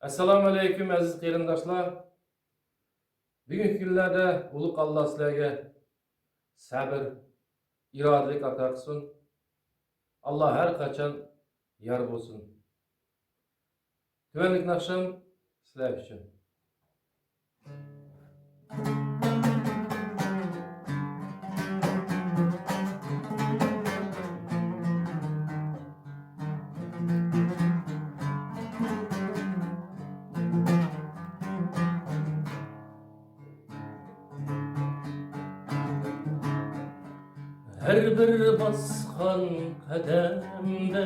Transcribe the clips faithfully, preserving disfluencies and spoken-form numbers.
ئەسسالامۇ ئەلەيكۇم، ئەزىز قېرىنداشلار. بۈگۈنكى كۈنلەردە ئۇلۇغ ئاللا سىلەرگە سەبىر، ئىرادىلىك ئاتا قىلسۇن. ئاللا ھەر قاچان يار بولسۇن. تۆۋەندىكى ناخشام سىلەر ئۈچۈن. ھەر بىر باسقان قەدەمدە،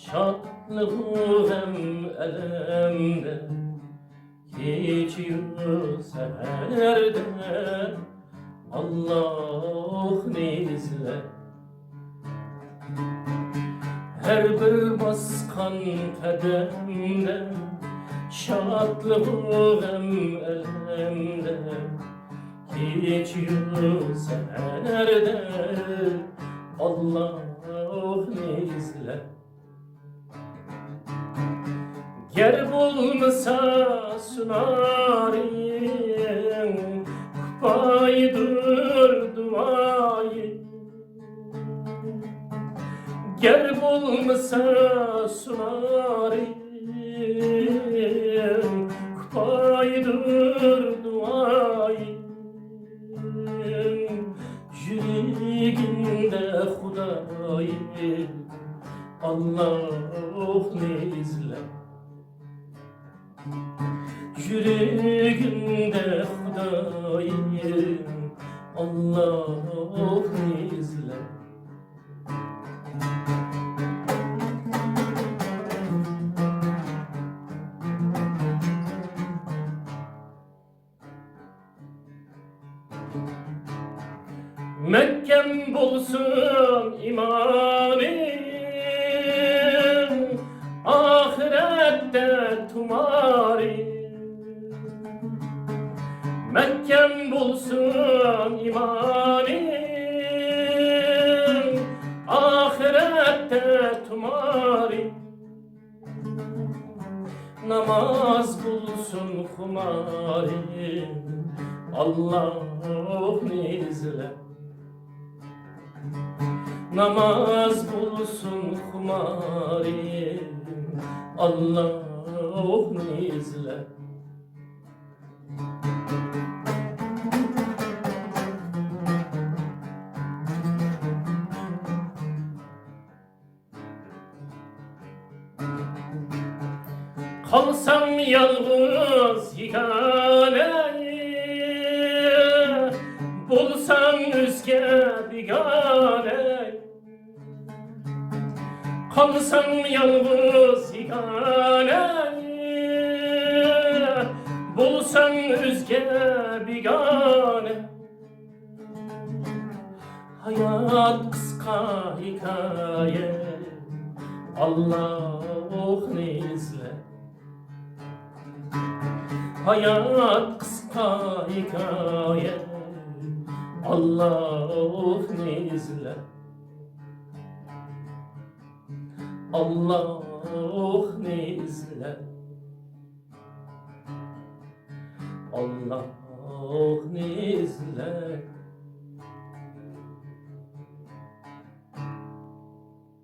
شادلىقمۇ غەم ئەلەمدە، كېچىيۇ سەھەردە، ئاللاھنى ئىزلە. ھەر بىر باسقان قەدەمدە، شادلىقمۇ غەم ئەلەمدە، كېچىيۇ سەھەردە، ئاللاھنى ئىزلە. گەر بولمىسا سۇنارىڭ، كۇپايىدۇر دۇئايىڭ. گەر بولمىسا سۇنارىڭ، كۇپايىدۇر دۇئايىڭ. يۈرىكىڭدە خۇدايىم، ئاللاھنى ئىزلە. يۈرىكىڭدە خۇدايىم، ئاللاھنى ئىزلە. مەھكەم بولسۇن ئىمانىڭ، ئاخىرەتتە تۇمارىڭ. مەھكەم بولسۇن ئىمانىڭ، ئاخىرەتتە تۇمارىڭ. ناماز بولسۇن خۇمارىڭ، ئاللاھنى ئىزلە. ناماز بولسۇن خۇمارىڭ، ئاللاھنى ئىزلە. قالساڭ يالغۇز يېگانە، بولساڭ ئۆزگە بىگانە. قالساڭ يالغۇز يېگانە، بولساڭ ئۆزگە بىگانە. ھايات قىسقا ھېكايە، ئاللاھنى ئىزلە. ھايات قىسقا ھېكايە، ئاللاھنى ئىزلە. ئاللاھنى ئىزلە. ئاللاھنى ئىزلە.